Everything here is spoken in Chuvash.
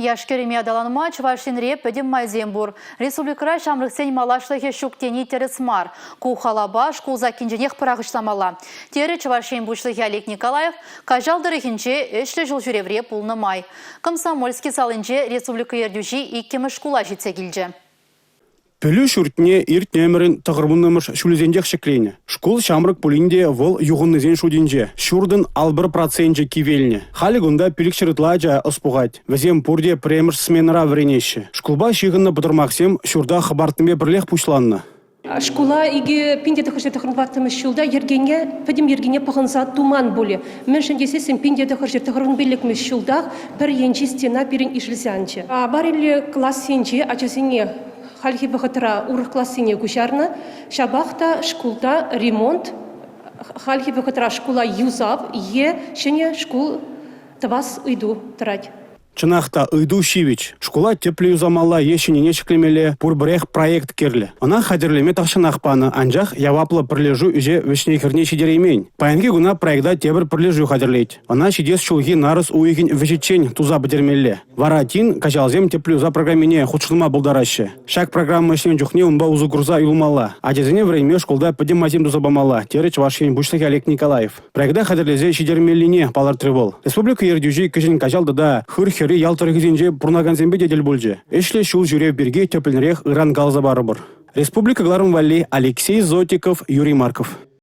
Яш-кӗрӗме аталанма Чӑваш Енре пӗтӗм майсем пур. Республикӑра ҫамрӑксен малашлӑхӗ ҫук тени тӗрӗс мар. Ку халапа шкул саккинченех пӑрахӑҫламалла, терӗ Чӑваш Ен Пуҫлӑхӗ Олег Николаев Каҫал тӑрӑхӗнче ӗҫлӗ ҫулҫӳревре пулнӑ май. Комсомольски салинче республика ертӳҫи иккӗмӗш шкула ҫитсе килчӗ. Пӗлӳ ҫуртне иртнӗ ӗмӗрӗн 90-мӗш ҫулӗсенчех ҫӗкленӗ. Шкул ҫамрӑк пулин те вӑл юхӑннисен шутӗнче. Ҫуртӑн 51 проценчӗ кивелнӗ. Халӗ кунта 500 ытла ача ӑс пухать. Вӗсем пурте пӗрремӗш сменӑра вӗренеҫҫӗ. Шкулпа ҫыхӑннӑ пӑтӑрмахсем ҫурта хӑпартнипе пӗрлех пуҫланнӑ. Шкула 2994 ҫулта йӗркене, пӗтӗм йӗркене пӑхӑнса туман пулӗ. Мӗншӗн тесессӗн 1995 ҫултах пӗр енчи стена пирӗн ишӗлсе анчӗ. Авариллӗ классенче ачасене хальхи вӑхӑтра урӑх классене куҫарнӑ. Ҫапах та шкулта ремонт, хальхи вӑхӑтра шкула юсав е ҫӗнӗ шкул тӑвас ыйту тӑрать. Чӑнах та, ыйту ҫивӗч. Шкула тӗплӗ юсамалла е ҫӗннине ҫӗклемелле пурпӗрех проект кирлӗ. Ӑна хатӗрлеме тахҫанах панӑ, анчах яваплӑ пӗрлешӳ ӗҫе вӗҫне-хӗрне ҫитереймен. Паянхи куна проекта тепӗр пӗрлешӳ хатӗрлет. Ӑна ҫитес ҫулхи нарӑс уйӑхӗн вӗҫӗччен туса пӗтермелле. Вара тин каҫалсем тӗплӗ юсав программине хутшӑнма пултараҫҫӗ. Ҫак программа ӗҫленӗ чухне унпа усӑ курса юлмалла. Ачасене вӗренме шкулта пӗтӗм майсем туса памалла, терӗ Чӑваш Ен Пуҫлӑхӗ Олег Николаев. Проекта хатӗрлесе ҫитермеллине палӑртрӗ вӑл. Республика ертӳҫи Кӗҫӗн Каҫал тата Хырхӗрри ял тӑрӑхӗсенче пурӑнакансемпе те тӗл пулчӗ. Ӗҫлӗ ҫул ҫӳрев пирки тӗплӗнрех ыран каласа парӑпӑр. Республика кӑларӑм валли Алексей Зотиков, Юрий Марков.